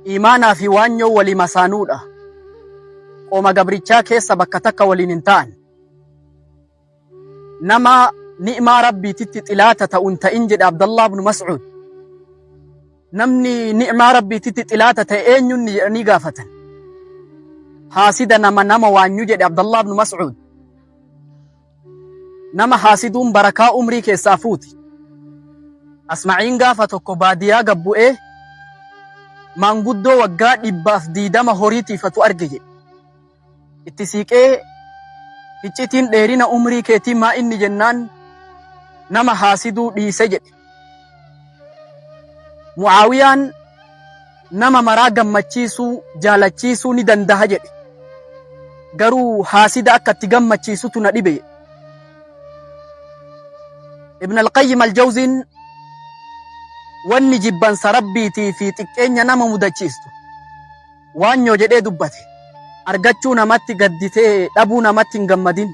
Iimaanaa fi waanyoo walii masaanuudha. Qooma gabrichaa keessa bakka takka waliin hin ta'an. Nama ni'maa Rabbiititti xilaata ta'u hin ta'in jedhe Abdallah ibn Mas'ud. Namni ni'maa Rabbiititti xilaata ta'e eenyunni jedhanii gaafatan. Haasida nama nama waanyu jedhe Abdallah ibn Mas'ud. Nama haasiduun barakaa umrii keessaa fuuti. Asma'iin gaafa tokko baadiyaa gad bu'ee maanguddoo waggaa 120 horii tiifatu arge jedhe. Itti siiqee iccitiin dheerina umrii keetii maa inni jennaan nama haasiduu dhiise jedhe. Mu'aawiyaan nama maraa gammachiisuu, jaalachiisuu ni dandaha jedhe. Garuu haasida akka itti gammachiisutu na dhibe jedhe. Ibn al-Qayyim al-Jawziin wanni jibbansa Rabbiitii fi xiqqeenya nama mudachiistu waanyoo jedhee dubbate. Argachuu namatti gadditee dhabuu namatti hin gammadin.